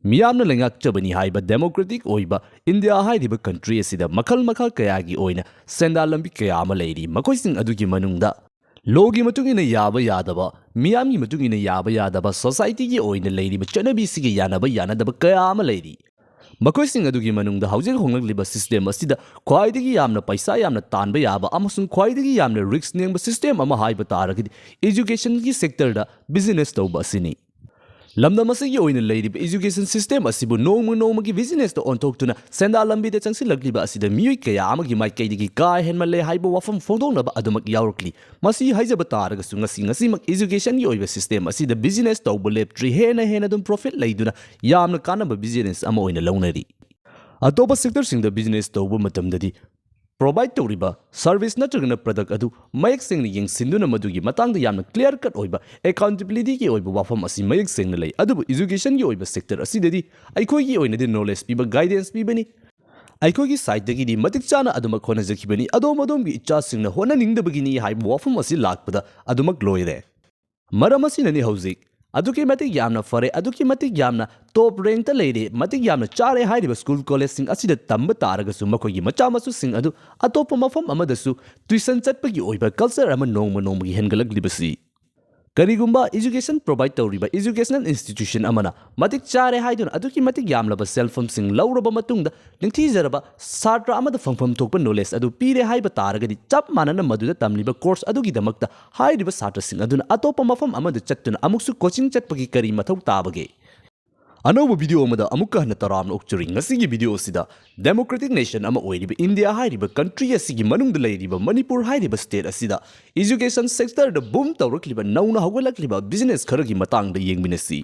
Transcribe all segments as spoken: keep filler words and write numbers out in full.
ꯃꯤꯌꯥꯝꯅ ꯂꯩꯉꯥꯛꯆꯕꯅꯤ ꯍꯥꯏꯕ democratic ꯑꯣꯏꯕ ꯏꯟꯗꯤꯌꯥ ꯍꯥꯏꯔꯤꯕ country ꯑꯁꯤꯗ ꯃꯈꯜ ꯃꯈꯥ ꯀꯌꯥꯒꯤ ꯑꯣꯏꯅ ꯁꯦꯟꯗꯥꯟ ꯂꯝꯕꯤ ꯀꯌꯥ ꯑꯃ ꯂꯩꯔꯤ꯫ ꯃꯈꯣꯏꯁꯤꯡ ꯑꯗꯨꯒꯤ ꯃꯅꯨꯡꯗ ꯂꯣꯒꯤ ꯃꯇꯨꯡ ꯏꯟꯅ ꯌꯥꯕ ꯌꯥꯗꯕ, ꯃꯤꯌꯥꯝꯒꯤ ꯃꯇꯨꯡ ꯏꯟꯅ ꯌꯥꯕ ꯌꯥꯗꯕ, societyꯒꯤ ꯑꯣꯏꯅ ꯂꯩꯔꯤꯕ ꯆꯠꯅꯕꯤꯁꯤꯒ ꯌꯥꯅꯕ ꯌꯥꯅꯗꯕ ꯀꯌꯥ ꯑꯃ ꯂꯩꯔꯤ꯫ ꯃꯈꯣꯏꯁꯤꯡ ꯑꯗꯨꯒꯤ ꯃꯅꯨꯡꯗ ꯍꯧꯖꯤꯛ ꯍꯣꯡꯂꯛꯂꯤꯕ system ꯑꯁꯤꯗ ꯈ꯭ꯋꯥꯏꯗꯒꯤ ꯌꯥꯝꯅ ꯄꯩꯁꯥ ꯌꯥꯝꯅ ꯇꯥꯟꯕ ꯌꯥꯕ ꯑꯃꯁꯨꯡ ꯈ꯭ꯋꯥꯏꯗꯒꯤ ꯌꯥꯝꯅ risk ꯅꯦꯡꯕ system ꯑꯃ ꯍꯥꯏꯕ ꯇꯥꯔꯒꯗꯤ educationꯒꯤ sectorꯗ business ꯇꯧꯕ ꯑꯁꯤꯅꯤ꯫ ꯂꯝꯗꯝ ꯑꯁꯤꯒꯤ ꯑꯣꯏꯅ ꯂꯩꯔꯤꯕ education system ꯑꯁꯤꯕꯨ ꯅꯣꯡꯃ ꯅꯣꯡꯃꯒꯤ businessꯇ ꯑꯣꯟꯊꯣꯛꯇꯨꯅ ꯁꯦꯟꯗꯥꯟ ꯂꯝꯕꯤꯗ ꯆꯪꯁꯤꯜꯂꯛꯂꯤꯕ ꯑꯁꯤꯗ ꯃꯤꯑꯣꯏ ꯀꯌꯥ ꯑꯃꯒꯤ ꯃꯥꯏꯀꯩꯗꯒꯤ ꯀꯥ ꯍꯦꯟꯃꯜꯂꯦ ꯍꯥꯏꯕ ꯋꯥꯐꯝ ꯐꯣꯡꯗꯣꯛꯅꯕ ꯑꯗꯨꯃꯛ ꯌꯥꯎꯔꯛꯂꯤ꯫ ꯃꯁꯤ ꯍꯥꯏꯖꯕ ꯇꯥꯔꯒꯁꯨ ꯉꯁꯤ ꯉꯁꯤꯃꯛ educationꯒꯤ ꯑꯣꯏꯕ system ꯑꯁꯤꯗ business ꯇꯧꯕ ꯂꯦꯞꯇ꯭ꯔꯤ꯫ ꯍꯦꯟꯅ ꯍꯦꯟꯅ ꯑꯗꯨꯝ profit ꯂꯩꯗꯨꯅ ꯌꯥꯝꯅ ꯀꯥꯟꯅꯕ business ꯑꯃ ꯑꯣꯏꯅ ꯂꯧꯅꯔꯤ꯫ ꯑꯇꯣꯞꯄ sectorꯁꯤꯡꯗ business ꯇꯧꯕ ꯃꯇꯝꯗꯗꯤ provide ꯇꯧꯔꯤꯕ service ꯅꯠꯇ꯭ꯔꯒꯅ product ꯑꯗꯨ ꯃꯌꯦꯛ ꯁꯦꯡꯅ ꯌꯦꯡꯁꯤꯟꯗꯨꯅ ꯃꯗꯨꯒꯤ ꯃꯇꯥꯡꯗ ꯌꯥꯝꯅ clear cut ꯑꯣꯏꯕ accountabilityꯒꯤ ꯑꯣꯏꯕ ꯋꯥꯐꯝ ꯑꯁꯤ ꯃꯌꯦꯛ ꯁꯦꯡꯅ ꯂꯩ꯫ ꯑꯗꯨꯕꯨ educationꯒꯤ ꯑꯣꯏꯕ sector ꯑꯁꯤꯗꯗꯤ ꯑꯩꯈꯣꯏꯒꯤ ꯑꯣꯏꯅꯗꯤ knowledge ꯄꯤꯕ, guidance ꯄꯤꯕꯅꯤ꯫ ꯑꯩꯈꯣꯏꯒꯤ sideꯇꯒꯤꯗꯤ ꯃꯇꯤꯛ ꯆꯥꯅ ꯑꯗꯨꯃꯛ ꯍꯣꯠꯅꯖꯈꯤꯕꯅꯤ꯫ ꯑꯗꯣꯝ ꯑꯗꯣꯝꯒꯤ ꯏꯆꯥꯁꯤꯡꯅ ꯍꯣꯠꯅꯅꯤꯡꯗꯕꯒꯤꯅꯤ ꯍꯥꯏꯕ ꯋꯥꯐꯝ ꯑꯁꯤ ꯂꯥꯛꯄꯗ ꯑꯗꯨꯃꯛ ꯂꯣꯏꯔꯦ꯫ ꯃꯔꯝ ꯑꯁꯤꯅꯅꯤ ꯍꯧꯖꯤꯛ ꯑꯗꯨꯛꯀꯤ ꯃꯇꯤꯛ ꯌꯥꯝꯅ ꯐꯔꯦ, ꯑꯗꯨꯛꯀꯤ ꯃꯇꯤꯛ ꯌꯥꯝꯅ top rankꯇ ꯂꯩꯔꯦ, ꯃꯇꯤꯛ ꯌꯥꯝꯅ ꯆꯥꯔꯦ ꯍꯥꯏꯔꯤꯕ school collegeꯁꯤꯡ ꯑꯁꯤꯗ ꯇꯝꯕ ꯇꯥꯔꯒꯁꯨ ꯃꯈꯣꯏꯒꯤ ꯃꯆꯥ ꯃꯁꯨꯁꯤꯡ ꯑꯗꯨ ꯑꯇꯣꯞꯄ ꯃꯐꯝ ꯑꯃꯗꯁꯨ tuition ꯆꯠꯄꯒꯤ ꯑꯣꯏꯕ culture ꯑꯃ ꯅꯣꯡꯃ ꯅꯣꯡꯃꯒꯤ ꯍꯦꯟꯒꯠꯂꯛꯂꯤꯕꯁꯤ꯫ ꯀꯔꯤꯒꯨꯝꯕ education provide ꯇꯧꯔꯤꯕ educational institution ꯑꯃꯅ ꯃꯇꯤꯛ ꯆꯥꯔꯦ ꯍꯥꯏꯗꯨꯅ ꯑꯗꯨꯛꯀꯤ ꯃꯇꯤꯛ ꯌꯥꯝꯂꯕ ꯁꯦꯜꯐꯝꯁꯤꯡ ꯂꯧꯔꯕ ꯃꯇꯨꯡꯗ ꯅꯤꯡꯊꯤꯖꯔꯕ ꯁꯥꯇ꯭ꯔ ꯑꯃꯗ ꯐꯪꯐꯝ ꯊꯣꯛꯄ knowledge ꯑꯗꯨ ꯄꯤꯔꯦ ꯍꯥꯏꯕ ꯇꯥꯔꯒꯗꯤ ꯆꯞ ꯃꯥꯟꯅꯅ ꯃꯗꯨꯗ ꯇꯝꯂꯤꯕ course ꯑꯗꯨꯒꯤꯗꯃꯛꯇ ꯍꯥꯏꯔꯤꯕ ꯁꯥꯇ꯭ꯔꯁꯤꯡ ꯑꯗꯨꯅ ꯑꯇꯣꯞꯄ ꯃꯐꯝ ꯑꯃꯗ ꯆꯠꯇꯨꯅ ꯑꯃꯨꯛꯁꯨ coaching ꯆꯠꯄꯒꯤ ꯀꯔꯤ ꯃꯊꯧ ꯇꯥꯕꯒꯦ? ꯑꯅꯧꯕ video ꯑꯃꯗ ꯑꯃꯨꯛꯀ ꯍꯟꯅ ꯇꯔꯥꯝꯅ ꯑꯣꯛꯆꯔꯤ꯫ ꯉꯁꯤꯒꯤ video ꯑꯁꯤꯗ democratic nation ꯑꯃ ꯑꯣꯏꯔꯤꯕ ꯏꯟꯗꯤꯌꯥ ꯍꯥꯏꯔꯤꯕ country ꯑꯁꯤꯒꯤ ꯃꯅꯨꯡꯗ ꯂꯩꯔꯤꯕ ꯃꯅꯤꯄꯨꯔ ꯍꯥꯏꯔꯤꯕ state ꯑꯁꯤꯗ education sectorꯗ boom ꯇꯧꯔꯛꯂꯤꯕ ꯅꯧꯅ ꯍꯧꯒꯠꯂꯛꯂꯤꯕ business ꯈꯔꯒꯤ ꯃꯇꯥꯡꯗ ꯌꯦꯡꯃꯤꯟꯅꯁꯤ꯫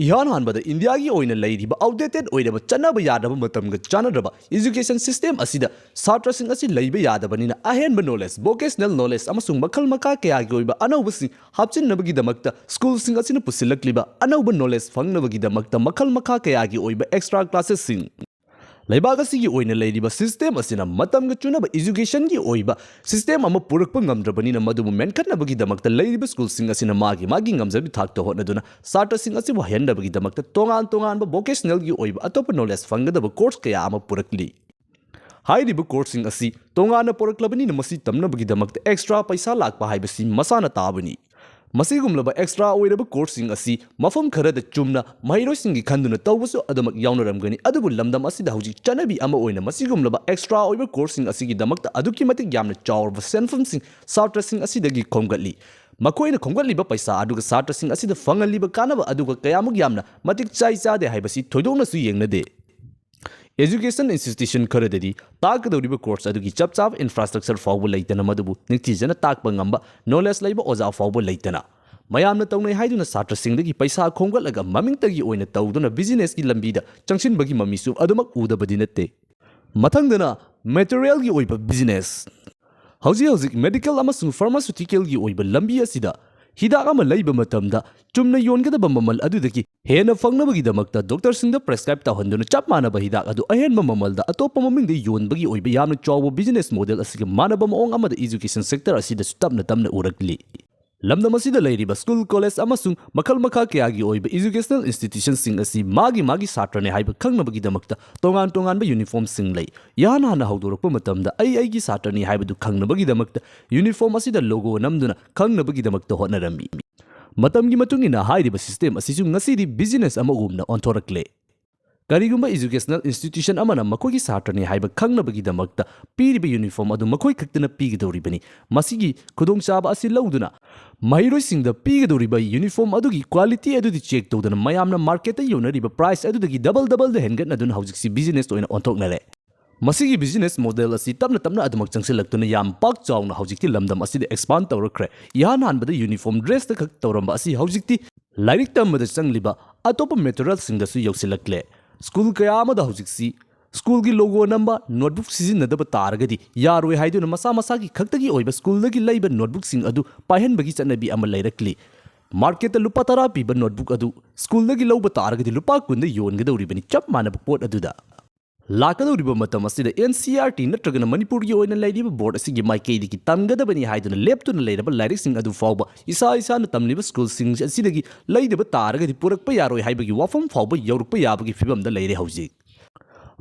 ꯏꯍꯥꯟ ꯍꯥꯟꯕꯗ ꯏꯟꯗꯤꯌꯥꯒꯤ ꯑꯣꯏꯅ ꯂꯩꯔꯤꯕ outdated ꯑꯣꯏꯔꯕ ꯆꯠꯅꯕ ꯌꯥꯗ꯭ꯔꯕ ꯃꯇꯝꯒ ꯆꯥꯟꯅꯗ꯭ꯔꯕ education system ꯑꯁꯤꯗ ꯁꯥꯇ꯭ꯔꯁꯤꯡ ꯑꯁꯤ ꯂꯩꯕ ꯌꯥꯗꯕꯅꯤꯅ ꯑꯍꯦꯟꯕ knowledge, vocational knowledge ꯑꯃꯁꯨꯡ ꯃꯈꯜ ꯃꯈꯥ ꯀꯌꯥꯒꯤ ꯑꯣꯏꯕ ꯑꯅꯧꯕꯁꯤꯡ ꯍꯥꯞꯆꯤꯟꯅꯕꯒꯤꯗꯃꯛꯇ schoolꯁꯤꯡ ꯑꯁꯤꯅ ꯄꯨꯁꯤꯜꯂꯛꯂꯤꯕ ꯑꯅꯧꯕ knowledge ꯐꯪꯅꯕꯒꯤꯗꯃꯛꯇ ꯃꯈꯜ ꯃꯈꯥ ꯀꯌꯥꯒꯤ ꯑꯣꯏꯕ extra classesꯁꯤꯡ ꯂꯩꯕꯥꯛ ꯑꯁꯤꯒꯤ ꯑꯣꯏꯅ ꯂꯩꯔꯤꯕ system ꯑꯁꯤꯅ ꯃꯇꯝꯒ ꯆꯨꯅꯕ educationꯒꯤ ꯑꯣꯏꯕ system ꯑꯃ ꯄꯨꯔꯛꯄ ꯉꯝꯗ꯭ꯔꯕꯅꯤꯅ, ꯃꯗꯨꯕꯨ ꯃꯦꯟꯈꯠꯅꯕꯒꯤꯗꯃꯛꯇ ꯂꯩꯔꯤꯕ schoolꯁꯤꯡ ꯑꯁꯤꯅ ꯃꯥꯒꯤ ꯃꯥꯒꯤ ꯉꯝꯖꯕꯤ ꯊꯥꯛꯇ ꯍꯣꯠꯅꯗꯨꯅ ꯁꯥꯇ꯭ꯔꯁꯤꯡ ꯑꯁꯤꯕꯨ ꯍꯩꯍꯟꯅꯕꯒꯤꯗꯃꯛꯇ ꯇꯣꯉꯥꯟ ꯇꯣꯉꯥꯟꯕ vocationalꯒꯤ ꯑꯣꯏꯕ ꯑꯇꯣꯞꯄ knowledge ꯐꯪꯒꯗꯕ course ꯀꯌꯥ ꯑꯃ ꯄꯨꯔꯛꯂꯤ꯫ ꯍꯥꯏꯔꯤꯕ courseꯁꯤꯡ ꯑꯁꯤ ꯇꯣꯉꯥꯟꯅ ꯄꯨꯔꯛꯂꯕꯅꯤꯅ, ꯃꯁꯤ ꯇꯝꯅꯕꯒꯤꯗꯃꯛꯇ extra ꯄꯩꯁꯥ ꯂꯥꯛꯄ ꯍꯥꯏꯕꯁꯤ ꯃꯁꯥꯅ ꯇꯥꯕꯅꯤ꯫ ꯃꯁꯤꯒꯨꯝꯂꯕ extra ꯑꯣꯏꯔꯕ courseꯁꯤꯡ ꯑꯁꯤ ꯃꯐꯝ ꯈꯔꯗ ꯆꯨꯝꯅ ꯃꯍꯩꯔꯣꯏꯁꯤꯡꯒꯤ ꯈꯟꯗꯨꯅ ꯇꯧꯕꯁꯨ ꯑꯗꯨꯃꯛ ꯌꯥꯎꯅꯔꯝꯒꯅꯤ, ꯑꯗꯨꯕꯨ ꯂꯝꯗꯝ ꯑꯁꯤꯗ ꯍꯧꯖꯤꯛ ꯆꯠꯅꯕꯤ ꯑꯃ ꯑꯣꯏꯅ ꯃꯁꯤꯒꯨꯝꯂꯕ extra ꯑꯣꯏꯕ courseꯁꯤꯡ ꯑꯁꯤꯒꯤꯗꯃꯛꯇ ꯑꯗꯨꯛꯀꯤ ꯃꯇꯤꯛ ꯌꯥꯝꯅ ꯆꯥꯎꯔꯕ ꯁꯦꯟꯐꯝꯁꯤꯡ ꯁꯥꯇ꯭ꯔꯁꯤꯡ ꯑꯁꯤꯗꯒꯤ ꯈꯣꯝꯒꯠꯂꯤ꯫ ꯃꯈꯣꯏꯅ ꯈꯣꯝꯒꯠꯂꯤꯕ ꯄꯩꯁꯥ ꯑꯗꯨꯒ ꯁꯥꯇ꯭ꯔꯁꯤꯡ ꯑꯁꯤꯗ ꯐꯪꯍꯜꯂꯤꯕ ꯀꯥꯟꯅꯕ ꯑꯗꯨꯒ ꯀꯌꯥꯃꯨꯛ ꯌꯥꯝꯅ ꯃꯇꯤꯛ ꯆꯥꯏ ꯆꯥꯗꯦ ꯍꯥꯏꯕꯁꯤ ꯊꯣꯏꯗꯣꯛꯅꯁꯨ ꯌꯦꯡꯅꯗꯦ꯫ Education institution ꯈꯔꯗꯗꯤ ꯇꯥꯛꯀꯗꯧꯔꯤꯕ course ꯑꯗꯨꯒꯤ ꯆꯞ ꯆꯥꯕ infrastructure ꯐꯥꯎꯕ ꯂꯩꯇꯅ, ꯃꯗꯨꯕꯨ ꯅꯤꯡꯊꯤꯖꯅ ꯇꯥꯛꯄ ꯉꯝꯕ knowledge ꯂꯩꯕ ꯑꯣꯖꯥ ꯐꯥꯎꯕ ꯂꯩꯇꯅ, ꯃꯌꯥꯝꯅ ꯇꯧꯅꯩ ꯍꯥꯏꯗꯨꯅ ꯁꯥꯇ꯭ꯔꯁꯤꯡꯗꯒꯤ ꯄꯩꯁꯥ ꯈꯣꯝꯒꯠꯂꯒ ꯃꯃꯤꯡꯇꯒꯤ ꯑꯣꯏꯅ ꯇꯧꯗꯨꯅ businessꯀꯤ ꯂꯝꯕꯤꯗ ꯆꯪꯁꯤꯟꯕꯒꯤ ꯃꯃꯤꯁꯨ ꯑꯗꯨꯃꯛ ꯎꯗꯕꯗꯤ ꯅꯠꯇꯦ꯫ ꯃꯊꯪꯗꯅ materialꯒꯤ ꯑꯣꯏꯕ business꯫ ꯍꯧꯖꯤꯛ ꯍꯧꯖꯤꯛ medical ꯑꯃꯁꯨꯡ pharmaceuticalꯒꯤ ꯑꯣꯏꯕ ꯂꯝꯕꯤ ꯑꯁꯤꯗ ꯍꯤꯗꯥꯛ ꯑꯃ ꯂꯩꯕ ꯃꯇꯝꯗ ꯆꯨꯝꯅ ꯌꯣꯟꯒꯗꯕ ꯃꯃꯜ ꯑꯗꯨꯗꯒꯤ ꯍꯦꯟꯅ ꯐꯪꯅꯕꯒꯤꯗꯃꯛꯇ doctorꯁꯤꯡꯗ prescribe ꯇꯧꯍꯟꯗꯨꯅ ꯆꯞ ꯃꯥꯟꯅꯕ ꯍꯤꯗꯥꯛ ꯑꯗꯨ ꯑꯍꯦꯟꯕ ꯃꯃꯜꯗ ꯑꯇꯣꯞꯄ ꯃꯃꯤꯡꯗ ꯌꯣꯟꯕꯒꯤ ꯑꯣꯏꯕ ꯌꯥꯝꯅ ꯆꯥꯎꯕ business model ꯑꯁꯤꯒ ꯃꯥꯟꯅꯕ ꯃꯑꯣꯡ ꯑꯃꯗ education sector ꯑꯁꯤꯗꯁꯨ ꯇꯞꯅ ꯇꯞꯅ ꯎꯔꯛꯂꯤ꯫ ꯂꯝꯗꯝ ꯑꯁꯤꯗ ꯂꯩꯔꯤꯕ school, college ꯑꯃꯁꯨꯡ ꯃꯈꯜ ꯃꯈꯥ ꯀꯌꯥꯒꯤ ꯑꯣꯏꯕ educational institutionꯁꯤꯡ ꯑꯁꯤ ꯃꯥꯒꯤ ꯃꯥꯒꯤ ꯁꯥꯇ꯭ꯔꯅꯤ ꯍꯥꯏꯕ ꯈꯪꯅꯕꯒꯤꯗꯃꯛꯇ ꯇꯣꯉꯥꯟ ꯇꯣꯉꯥꯟꯕ uniformꯁꯤꯡ ꯂꯩ꯫ ꯏꯍꯥꯟ ꯍꯥꯟꯅ ꯍꯧꯗꯣꯔꯛꯄ ꯃꯇꯝꯗ ꯑꯩ ꯑꯩꯒꯤ ꯁꯥꯇ꯭ꯔꯅꯤ ꯍꯥꯏꯕꯗꯨ ꯈꯪꯅꯕꯒꯤꯗꯃꯛꯇ uniform ꯑꯁꯤꯗ logo ꯅꯝꯗꯨꯅ ꯈꯪꯅꯕꯒꯤꯗꯃꯛꯇ ꯍꯣꯠꯅꯔꯝꯃꯤ꯫ ꯃꯇꯝꯒꯤ ꯃꯇꯨꯡ ꯏꯟꯅ ꯍꯥꯏꯔꯤꯕ system ꯑꯁꯤꯁꯨ ꯉꯁꯤꯗꯤ business ꯑꯃꯒꯨꯝꯅ ꯑꯣꯟꯊꯣꯔꯛꯂꯦ꯫ ꯀꯔꯤꯒꯨꯝꯕ educational institution ꯑꯃꯅ ꯃꯈꯣꯏꯒꯤ ꯁꯥꯇ꯭ꯔꯅꯤ ꯍꯥꯏꯕ ꯈꯪꯅꯕꯒꯤꯗꯃꯛꯇ ꯄꯤꯔꯤꯕ uniform ꯑꯗꯨ ꯃꯈꯣꯏ ꯈꯛꯇꯅ ꯄꯤꯒꯗꯧꯔꯤꯕꯅꯤ꯫ ꯃꯁꯤꯒꯤ ꯈꯨꯗꯣꯡꯆꯥꯕ ꯑꯁꯤ ꯂꯧꯗꯨꯅ ꯃꯍꯩꯔꯣꯏꯁꯤꯡꯗ ꯄꯤꯒꯗꯧꯔꯤꯕ uniform ꯑꯗꯨꯒꯤ quality ꯑꯗꯨꯗꯤ check ꯇꯧꯗꯅ ꯃꯌꯥꯝꯅ marketꯇ ꯌꯣꯟꯅꯔꯤꯕ price ꯑꯗꯨꯗꯒꯤ double doubleꯗ ꯍꯦꯟꯒꯠꯅꯗꯨꯅ ꯍꯧꯖꯤꯛꯁꯤ business ꯑꯣꯏꯅ ꯑꯣꯟꯊꯣꯛꯅꯔꯦ꯫ ꯃꯁꯤꯒꯤ business model ꯑꯁꯤ ꯇꯞꯅ ꯇꯞꯅ ꯑꯗꯨꯃꯛ ꯆꯪꯁꯤꯜꯂꯛꯇꯨꯅ ꯌꯥꯝ ꯄꯥꯛ ꯆꯥꯎꯅ ꯍꯧꯖꯤꯛꯇꯤ ꯂꯝꯗꯝ ꯑꯁꯤꯗ expand ꯇꯧꯔꯛꯈ꯭ꯔꯦ꯫ ꯏꯍꯥꯟ ꯍꯥꯟꯕꯗ uniform dressꯇ ꯈꯛ ꯇꯧꯔꯝꯕ ꯑꯁꯤ ꯍꯧꯖꯤꯛꯇꯤ ꯂꯥꯏꯔꯤꯛ ꯇꯝꯕꯗ ꯆꯪꯂꯤꯕ ꯑꯇꯣꯞꯄ materialꯁꯤꯡꯗꯁꯨ ꯌꯧꯁꯤꯜꯂꯛꯂꯦ꯫ School ꯀꯌꯥ ꯑꯃꯗ ꯍꯧꯖꯤꯛꯁꯤ schoolꯒꯤ logo ꯅꯝꯕ notebook ꯁꯤꯖꯤꯟꯅꯗꯕ ꯇꯥꯔꯒꯗꯤ ꯌꯥꯔꯣꯏ ꯍꯥꯏꯗꯨꯅ ꯃꯁꯥ ꯃꯁꯥꯒꯤ ꯈꯛꯇꯒꯤ ꯑꯣꯏꯕ schoolꯗꯒꯤ ꯂꯩꯕ notebookꯁꯤꯡ ꯑꯗꯨ ꯄꯥꯏꯍꯟꯕꯒꯤ ꯆꯠꯅꯕꯤ ꯑꯃ ꯂꯩꯔꯛꯂꯤ꯫ Marketꯇ ꯂꯨꯄꯥ ꯇꯔꯥ ꯄꯤꯕ notebook ꯑꯗꯨ schoolꯗꯒꯤ ꯂꯧꯕ ꯇꯥꯔꯒꯗꯤ ꯂꯨꯄꯥ ꯀꯨꯟꯗ ꯌꯣꯟꯒꯗꯧꯔꯤꯕꯅꯤ, ꯆꯞ ꯃꯥꯟꯅꯕ ꯄꯣꯠ ꯑꯗꯨꯗ꯫ ꯂꯥꯛꯀꯗꯧꯔꯤꯕ ꯃꯇꯝ ꯑꯁꯤꯗ N C E R T ꯅꯠꯇ꯭ꯔꯒꯅ ꯃꯅꯤꯄꯨꯔꯒꯤ ꯑꯣꯏꯅ ꯂꯩꯔꯤꯕ ꯕꯣꯔꯗ ꯑꯁꯤꯒꯤ ꯃꯥꯏꯀꯩꯗꯒꯤ ꯇꯝꯒꯗꯕꯅꯤ ꯍꯥꯏꯗꯨꯅ ꯂꯦꯞꯇꯨꯅ ꯂꯩꯔꯕ ꯂꯥꯏꯔꯤꯛꯁꯤꯡ ꯑꯗꯨ ꯐꯥꯎꯕ ꯏꯁꯥ ꯏꯁꯥꯅ ꯇꯝꯂꯤꯕ ꯁ꯭ꯀꯨꯜꯁꯤꯡ ꯑꯁꯤꯗꯒꯤ ꯂꯩꯗꯕ ꯇꯥꯔꯒꯗꯤ ꯄꯨꯔꯛꯄ ꯌꯥꯔꯣꯏ ꯍꯥꯏꯕꯒꯤ ꯋꯥꯐꯝ ꯐꯥꯎꯕ ꯌꯧꯔꯛꯄ ꯌꯥꯕꯒꯤ ꯐꯤꯕꯝꯗ ꯂꯩꯔꯦ ꯍꯧꯖꯤꯛ꯫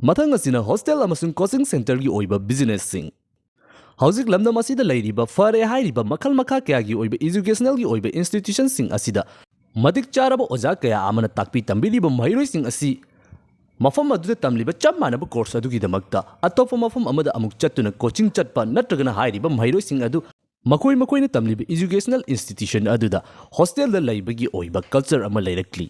ꯃꯊꯪ ꯑꯁꯤꯅ ꯍꯣꯁꯇꯦꯜ ꯑꯃꯁꯨꯡ ꯀꯣꯆꯤꯡ ꯁꯦꯟꯇꯔꯒꯤ ꯑꯣꯏꯕ ꯕꯤꯖꯤꯅꯦꯁꯁꯤꯡ꯫ ꯍꯧꯖꯤꯛ ꯂꯝꯗꯝ ꯑꯁꯤꯗ ꯂꯩꯔꯤꯕ ꯐꯔꯦ ꯍꯥꯏꯔꯤꯕ ꯃꯈꯜ ꯃꯈꯥ ꯀꯌꯥꯒꯤ ꯑꯣꯏꯕ ꯏꯖꯨꯀꯦꯁꯅꯦꯜꯒꯤ ꯑꯣꯏꯕ ꯏꯟꯁꯇꯤꯇ꯭ꯌꯨꯁꯟꯁꯤꯡ ꯑꯁꯤꯗ ꯃꯇꯤꯛ ꯆꯥꯔꯕ ꯑꯣꯖꯥ ꯀꯌꯥ ꯑꯃꯅ ꯇꯥꯛꯄꯤ ꯇꯝꯕꯤꯔꯤꯕ ꯃꯍꯩꯔꯣꯏꯁꯤꯡ ꯑꯁꯤ ꯃꯐꯝ ꯑꯗꯨꯗ ꯇꯝꯂꯤꯕ ꯆꯞ ꯃꯥꯟꯅꯕ ꯀꯣꯔꯁ ꯑꯗꯨꯒꯤꯗꯃꯛꯇ ꯑꯇꯣꯞꯄ ꯃꯐꯝ ꯑꯃꯗ ꯑꯃꯨꯛ ꯆꯠꯇꯨꯅ ꯀꯣꯆꯤꯡ ꯆꯠꯄ ꯅꯠꯇ꯭ꯔꯒꯅ ꯍꯥꯏꯔꯤꯕ ꯃꯍꯩꯔꯣꯏꯁꯤꯡ ꯑꯗꯨ ꯃꯈꯣꯏ ꯃꯈꯣꯏꯅ ꯇꯝꯂꯤꯕ ꯏꯖꯨꯀꯦꯁꯅꯦꯜ ꯏꯟꯁꯇꯤꯇ꯭ꯌꯨꯁꯟ ꯑꯗꯨꯗ ꯍꯣꯁꯇꯦꯜꯗ ꯂꯩꯕꯒꯤ ꯑꯣꯏꯕ ꯀꯜꯆꯔ ꯑꯃ ꯂꯩꯔꯛꯂꯤ꯫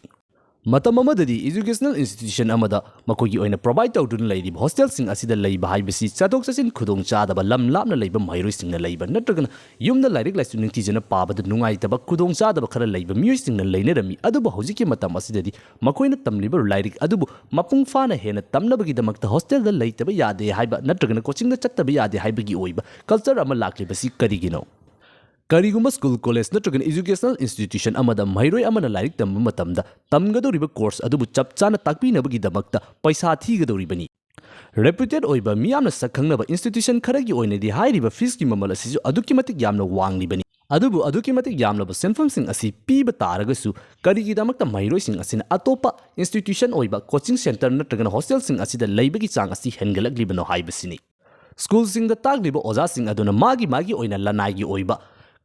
ꯃꯇꯝ ꯑꯃꯗꯗꯤ ꯏꯖꯨꯀꯦꯁꯅꯦꯜ ꯏꯟꯁꯇꯤꯇ꯭ꯌꯨꯁꯟ ꯑꯃꯗ ꯃꯈꯣꯏꯒꯤ ꯑꯣꯏꯅ ꯄ꯭ꯔꯣꯚꯥꯏꯗ ꯇꯧꯗꯨꯅ ꯂꯩꯔꯤꯕ ꯍꯣꯁꯇꯦꯜꯁꯤꯡ ꯑꯁꯤꯗ ꯂꯩꯕ ꯍꯥꯏꯕꯁꯤ ꯆꯠꯊꯣꯛ ꯆꯠꯁꯤꯟ ꯈꯨꯗꯣꯡꯆꯥꯗꯕ, ꯂꯝ ꯂꯥꯞꯅ ꯂꯩꯕ ꯃꯍꯩꯔꯣꯏꯁꯤꯡꯅ ꯂꯩꯕ ꯅꯠꯇ꯭ꯔꯒꯅ ꯌꯨꯝꯗ ꯂꯥꯏꯔꯤꯛ ꯂꯥꯏꯁꯨ ꯅꯤꯡꯊꯤꯖꯅ ꯄꯥꯕꯗ ꯅꯨꯡꯉꯥꯏꯇꯕ, ꯈꯨꯗꯣꯡꯆꯥꯗꯕ ꯈꯔ ꯂꯩꯕ ꯃꯤꯑꯣꯏꯁꯤꯡꯅ ꯂꯩꯅꯔꯝꯃꯤ꯫ ꯑꯗꯨꯕꯨ ꯍꯧꯖꯤꯛꯀꯤ ꯃꯇꯝ ꯑꯁꯤꯗꯗꯤ ꯃꯈꯣꯏꯅ ꯇꯝꯂꯤꯕ ꯂꯥꯏꯔꯤꯛ ꯑꯗꯨꯕꯨ ꯃꯄꯨꯡ ꯐꯥꯅ ꯍꯦꯟꯅ ꯇꯝꯅꯕꯒꯤꯗꯃꯛꯇ ꯍꯣꯁꯇꯦꯜꯗ ꯂꯩꯇꯕ ꯌꯥꯗꯦ ꯍꯥꯏꯕ ꯅꯠꯇ꯭ꯔꯒꯅ ꯀꯣꯆꯤꯡꯗ ꯆꯠꯇꯕ ꯌꯥꯗꯦ ꯍꯥꯏꯕꯒꯤ ꯑꯣꯏꯕ ꯀꯜꯆꯔ ꯑꯃ ꯂꯥꯛꯂꯤꯕꯁꯤ ꯀꯔꯤꯒꯤꯅꯣ? ꯀꯔꯤꯒꯨꯝꯕ ꯁ꯭ꯀꯨꯜ, ꯀꯣꯂꯦꯖ ꯅꯠꯇ꯭ꯔꯒꯅ ꯏꯖꯨꯀꯦꯁꯅꯦꯜ ꯏꯟꯁꯇꯤꯇ꯭ꯌꯨꯁꯟ ꯑꯃꯗ ꯃꯍꯩꯔꯣꯏ ꯑꯃꯅ ꯂꯥꯏꯔꯤꯛ ꯇꯝꯕ ꯃꯇꯝꯗ ꯇꯝꯒꯗꯧꯔꯤꯕ ꯀꯣꯔꯁ ꯑꯗꯨꯕꯨ ꯆꯞ ꯆꯥꯅ ꯇꯥꯛꯄꯤꯅꯕꯒꯤꯗꯃꯛꯇ ꯄꯩꯁꯥ ꯊꯤꯒꯗꯧꯔꯤꯕꯅꯤ꯫ ꯔꯦꯄ꯭ꯌꯨꯇꯦꯗ ꯑꯣꯏꯕ ꯃꯤꯌꯥꯝꯅ ꯁꯛ ꯈꯪꯅꯕ ꯏꯟꯁꯇꯤꯇ꯭ꯌꯨꯁꯟ ꯈꯔꯒꯤ ꯑꯣꯏꯅꯗꯤ ꯍꯥꯏꯔꯤꯕ ꯐꯤꯁꯀꯤ ꯃꯃꯜ ꯑꯁꯤꯁꯨ ꯑꯗꯨꯛꯀꯤ ꯃꯇꯤꯛ ꯌꯥꯝꯅ ꯋꯥꯡꯂꯤꯕꯅꯤ꯫ ꯑꯗꯨꯕꯨ ꯑꯗꯨꯛꯀꯤ ꯃꯇꯤꯛ ꯌꯥꯝꯂꯕ ꯁꯦꯟꯐꯝꯁꯤꯡ ꯑꯁꯤ ꯄꯤꯕ ꯇꯥꯔꯒꯁꯨ ꯀꯔꯤꯒꯤꯗꯃꯛꯇ ꯃꯍꯩꯔꯣꯏꯁꯤꯡ ꯑꯁꯤꯅ ꯑꯇꯣꯞꯄ ꯏꯟꯁꯇꯤꯇ꯭ꯌꯨꯁꯟ ꯑꯣꯏꯕ ꯀꯣꯆꯤꯡ ꯁꯦꯟꯇꯔ ꯅꯠꯇ꯭ꯔꯒꯅ ꯍꯣꯁꯇꯦꯜꯁꯤꯡ ꯑꯁꯤꯗ ꯂꯩꯕꯒꯤ ꯆꯥꯡ ꯑꯁꯤ ꯍꯦꯟꯒꯠꯂꯛꯂꯤꯕꯅꯣ ꯍꯥꯏꯕꯁꯤꯅꯤ꯫ ꯁ꯭ꯀꯨꯜꯁꯤꯡꯗ ꯇꯥꯛꯂꯤꯕ ꯑꯣꯖꯥꯁꯤꯡ ꯑꯗꯨꯅ ꯃꯥꯒꯤ ꯃꯥꯒꯤ ꯑꯣꯏꯅ ꯂꯅꯥꯏꯒꯤ ꯑꯣꯏꯕ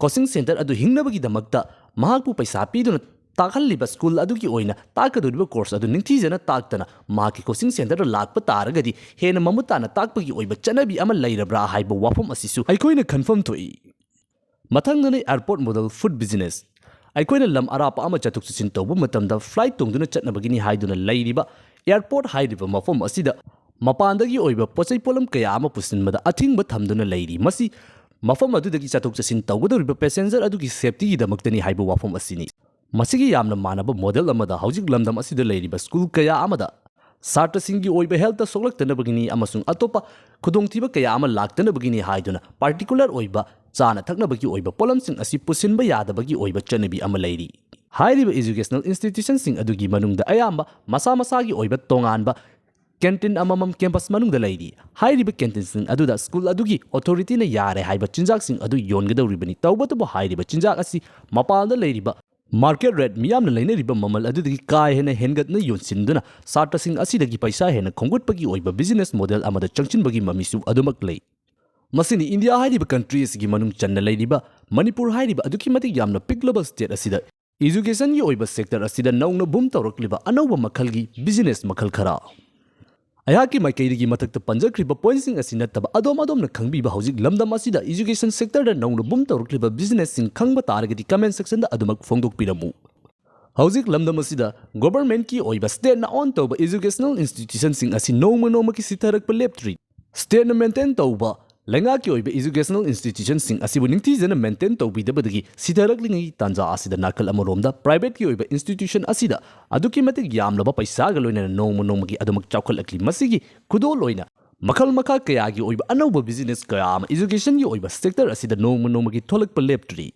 ꯀꯣꯆꯤꯡ ꯁꯦꯟꯇꯔ ꯑꯗꯨ ꯍꯤꯡꯅꯕꯒꯤꯗꯃꯛꯇ ꯃꯍꯥꯛꯄꯨ ꯄꯩꯁꯥ ꯄꯤꯗꯨꯅ ꯇꯥꯛꯍꯜꯂꯤꯕ ꯁ꯭ꯀꯨꯜ ꯑꯗꯨꯒꯤ ꯑꯣꯏꯅ ꯇꯥꯛꯀꯗꯧꯔꯤꯕ ꯀꯣꯔꯁ ꯑꯗꯨ ꯅꯤꯡꯊꯤꯖꯅ ꯇꯥꯛꯇꯅ ꯃꯍꯥꯛꯀꯤ ꯀꯣꯆꯤꯡ ꯁꯦꯟꯇꯔꯗ ꯂꯥꯛꯄ ꯇꯥꯔꯒꯗꯤ ꯍꯦꯟꯅ ꯃꯃꯨꯠ ꯇꯥꯅ ꯇꯥꯛꯄꯒꯤ ꯑꯣꯏꯕ ꯆꯠꯅꯕꯤ ꯑꯃ ꯂꯩꯔꯕ꯭ꯔꯥ ꯍꯥꯏꯕ ꯋꯥꯐꯝ ꯑꯁꯤꯁꯨ ꯑꯩꯈꯣꯏꯅ ꯈꯟꯐꯝ ꯊꯣꯛꯏ꯫ ꯃꯊꯪꯗꯅ ꯑꯦꯌꯔꯄꯣꯔꯠ ꯃꯣꯗꯦꯜ ꯐꯨꯗ ꯕꯤꯖꯤꯅꯦꯁ꯫ ꯑꯩꯈꯣꯏꯅ ꯂꯝ ꯑꯔꯥꯞꯄ ꯑꯃ ꯆꯠꯊꯣꯛ ꯆꯠꯁꯤꯟ ꯇꯧꯕ ꯃꯇꯝꯗ ꯐ꯭ꯂꯥꯏꯠ ꯇꯣꯡꯗꯨꯅ ꯆꯠꯅꯕꯒꯤꯅꯤ ꯍꯥꯏꯗꯨꯅ ꯂꯩꯔꯤꯕ ꯑꯦꯌꯔꯄꯣꯔꯠ ꯍꯥꯏꯔꯤꯕ ꯃꯐꯝ ꯑꯁꯤꯗ ꯃꯄꯥꯟꯗꯒꯤ ꯑꯣꯏꯕ ꯄꯣꯠꯆꯩ ꯄꯣꯠꯂꯝ ꯀꯌꯥ ꯑꯃ ꯄꯨꯁꯤꯟꯕꯗ ꯑꯊꯤꯡꯕ ꯊꯝꯗꯨꯅ ꯂꯩꯔꯤ꯫ ꯃꯁꯤ ꯃꯐꯝ ꯑꯗꯨꯗꯒꯤ ꯆꯠꯊꯣꯛ ꯆꯠꯁꯤꯟ ꯇꯧꯒꯗꯧꯔꯤꯕ ꯄꯦꯁꯦꯟꯖꯔ ꯑꯗꯨꯒꯤ ꯁꯦꯐꯇꯤꯒꯤꯗꯃꯛꯇꯅꯤ ꯍꯥꯏꯕ ꯋꯥꯐꯝ ꯑꯁꯤꯅꯤ꯫ ꯃꯁꯤꯒꯤ ꯌꯥꯝꯅ ꯃꯥꯟꯅꯕ ꯃꯣꯗꯦꯜ ꯑꯃꯗ ꯍꯧꯖꯤꯛ ꯂꯝꯗꯝ ꯑꯁꯤꯗ ꯂꯩꯔꯤꯕ ꯁ꯭ꯀꯨꯜ ꯀꯌꯥ ꯑꯃꯗ ꯁꯥꯇ꯭ꯔꯁꯤꯡꯒꯤ ꯑꯣꯏꯕ ꯍꯦꯜꯇ ꯁꯣꯛꯂꯛꯇꯅꯕꯒꯤꯅꯤ ꯑꯃꯁꯨꯡ ꯑꯇꯣꯞꯄ ꯈꯨꯗꯣꯡꯊꯤꯕ ꯀꯌꯥ ꯑꯃ ꯂꯥꯛꯇꯅꯕꯒꯤꯅꯤ ꯍꯥꯏꯗꯨꯅ ꯄꯥꯔꯇꯤꯀꯨꯂꯔ ꯑꯣꯏꯕ ꯆꯥꯅ ꯊꯛꯅꯕꯒꯤ ꯑꯣꯏꯕ ꯄꯣꯠꯂꯝꯁꯤꯡ ꯑꯁꯤ ꯄꯨꯁꯤꯟꯕ ꯌꯥꯗꯕꯒꯤ ꯑꯣꯏꯕ ꯆꯠꯅꯕꯤ ꯑꯃ ꯂꯩꯔꯤ꯫ ꯍꯥꯏꯔꯤꯕ ꯏꯖꯨꯀꯦꯁꯅꯦꯜ ꯏꯟꯁꯇꯤꯇ꯭ꯌꯨꯁꯟꯁꯤꯡ ꯑꯗꯨꯒꯤ ꯃꯅꯨꯡꯗ ꯑꯌꯥꯝꯕ ꯃꯁꯥ ꯃꯁꯥꯒꯤ ꯑꯣꯏꯕ ꯇꯣꯉꯥꯟꯕ ꯀꯦꯟꯇꯤꯟ ꯑꯃꯃꯝ ꯀꯦꯝꯄꯁ ꯃꯅꯨꯡꯗ ꯂꯩꯔꯤ꯫ ꯍꯥꯏꯔꯤꯕ ꯀꯦꯟꯇꯤꯟꯁꯤꯡ ꯑꯗꯨꯗ ꯁ꯭ꯀꯨꯜ ꯑꯗꯨꯒꯤ ꯑꯣꯊꯣꯔꯤꯇꯤꯅ ꯌꯥꯔꯦ ꯍꯥꯏꯕ ꯆꯤꯟꯖꯥꯛꯁꯤꯡ ꯑꯗꯨ ꯌꯣꯟꯒꯗꯧꯔꯤꯕꯅꯤ꯫ ꯇꯧꯕꯇꯕꯨ ꯍꯥꯏꯔꯤꯕ ꯆꯤꯟꯖꯥꯛ ꯑꯁꯤ ꯃꯄꯥꯟꯗ ꯂꯩꯔꯤꯕ ꯃꯥꯔꯀꯦꯠ ꯔꯦꯠ, ꯃꯤꯌꯥꯝꯅ ꯂꯩꯅꯔꯤꯕ ꯃꯃꯜ ꯑꯗꯨꯗꯒꯤ ꯀꯥ ꯍꯦꯟꯅ ꯍꯦꯟꯒꯠꯅ ꯌꯣꯟꯁꯤꯟꯗꯨꯅ ꯁꯥꯇ꯭ꯔꯁꯤꯡ ꯑꯁꯤꯗꯒꯤ ꯄꯩꯁꯥ ꯍꯦꯟꯅ ꯈꯣꯝꯒꯠꯄꯒꯤ ꯑꯣꯏꯕ ꯕꯤꯖꯤꯅꯦꯁ ꯃꯣꯗꯦꯜ ꯑꯃꯗ ꯆꯪꯁꯤꯟꯕꯒꯤ ꯃꯃꯤꯁꯨ ꯑꯗꯨꯃꯛ ꯂꯩ꯫ ꯃꯁꯤꯅꯤ ꯏꯟꯗꯤꯌꯥ ꯍꯥꯏꯔꯤꯕ ꯀꯟꯇ꯭ꯔꯤ ꯑꯁꯤꯒꯤ ꯃꯅꯨꯡ ꯆꯟꯅ ꯂꯩꯔꯤꯕ ꯃꯅꯤꯄꯨꯔ ꯍꯥꯏꯔꯤꯕ ꯑꯗꯨꯛꯀꯤ ꯃꯇꯤꯛ ꯌꯥꯝꯅ ꯄꯤꯛꯂꯕ ꯁ꯭ꯇꯦꯠ ꯑꯁꯤꯗ ꯏꯖꯨꯀꯦꯁꯟꯒꯤ ꯑꯣꯏꯕ ꯁꯦꯛꯇꯔ ꯑꯁꯤꯗ ꯅꯧꯅ ꯕꯨꯝ ꯇꯧꯔꯛꯂꯤꯕ ꯑꯅꯧꯕ ꯃꯈꯜꯒꯤ ꯕꯤꯖꯤꯅꯦꯁ ꯃꯈꯜ ꯈꯔ꯫ ꯑꯩꯍꯥꯛꯀꯤ ꯃꯥꯏꯀꯩꯗꯒꯤ ꯃꯊꯛꯇ ꯄꯟꯖꯈ꯭ꯔꯤꯕ ꯄꯣꯏꯟꯠꯁꯤꯡ ꯑꯁꯤ ꯅꯠꯇꯕ ꯑꯗꯣꯝ ꯑꯗꯣꯝꯅ ꯈꯪꯕꯤꯕ ꯍꯧꯖꯤꯛ ꯂꯝꯗꯝ ꯑꯁꯤꯗ ꯏꯖꯨꯀꯦꯁꯟ ꯁꯦꯛꯇꯔꯗ ꯅꯧꯅ ꯕꯨꯝ ꯇꯧꯔꯛꯂꯤꯕ ꯕꯤꯖꯤꯅꯦꯁꯁꯤꯡ ꯈꯪꯕ ꯇꯥꯔꯒꯗꯤ ꯀꯃꯦꯟ ꯁꯦꯛꯁꯟꯗ ꯑꯗꯨꯃꯛ ꯐꯣꯡꯗꯣꯛꯄꯤꯔꯝꯃꯨ꯫ ꯍꯧꯖꯤꯛ ꯂꯝꯗꯝ ꯑꯁꯤꯗ ꯒꯣꯚꯔꯟꯃꯦꯟꯠꯀꯤ ꯑꯣꯏꯕ ꯁ꯭ꯇꯦꯠꯅ ꯑꯣꯟ ꯇꯧꯕ ꯏꯖꯨꯀꯦꯁꯅꯦꯜ ꯏꯟꯁꯇꯤꯇ꯭ꯌꯨꯁꯟꯁꯤꯡ ꯑꯁꯤ ꯅꯣꯡꯃ ꯅꯣꯡꯃꯒꯤ ꯁꯤꯊꯔꯛꯄ ꯂꯦꯞꯇ꯭ꯔꯤ꯫ ꯁ꯭ꯇꯦꯠꯅ ꯃꯦꯟꯇꯦꯟ ꯇꯧꯕ ꯂꯩꯉꯥꯛꯀꯤ ꯑꯣꯏꯕ ꯏꯖꯨꯀꯦꯁꯅꯦꯜ ꯏꯟꯁꯇꯤꯇ꯭ꯌꯨꯁꯟꯁꯤꯡ ꯑꯁꯤꯕꯨ ꯅꯤꯡꯊꯤꯖꯅ ꯃꯦꯟꯇꯦꯟ ꯇꯧꯕꯤꯗꯕꯗꯒꯤ ꯁꯤꯊꯔꯛꯂꯤꯉꯩ ꯇꯥꯟꯖꯥ ꯑꯁꯤꯗ ꯅꯥꯀꯜ ꯑꯃꯔꯣꯝꯗ ꯄ꯭ꯔꯥꯏꯚꯦꯠꯀꯤ ꯑꯣꯏꯕ ꯏꯟꯁꯇꯤꯇ꯭ꯌꯨꯁꯟ ꯑꯁꯤꯗ ꯑꯗꯨꯛꯀꯤ ꯃꯇꯤꯛ ꯌꯥꯝꯂꯕ ꯄꯩꯁꯥꯒ ꯂꯣꯏꯅꯅ ꯅꯣꯡꯃ ꯅꯣꯡꯃꯒꯤ ꯑꯗꯨꯃꯛ ꯆꯥꯎꯈꯠꯂꯛꯂꯤ꯫ ꯃꯁꯤꯒꯤ ꯈꯨꯗꯣꯜ ꯑꯣꯏꯅ ꯃꯈꯜ ꯃꯈꯥ ꯀꯌꯥꯒꯤ ꯑꯣꯏꯕ ꯑꯅꯧꯕ ꯕꯤꯖꯤꯅꯦꯁ ꯀꯌꯥ ꯑꯃ ꯏꯖꯨꯀꯦꯁꯟꯒꯤ ꯑꯣꯏꯕ ꯁꯦꯛꯇꯔ ꯑꯁꯤꯗ ꯅꯣꯡꯃ ꯅꯣꯡꯃꯒꯤ ꯊꯣꯛꯂꯛꯄ ꯂꯦꯞꯇ꯭ꯔꯤ꯫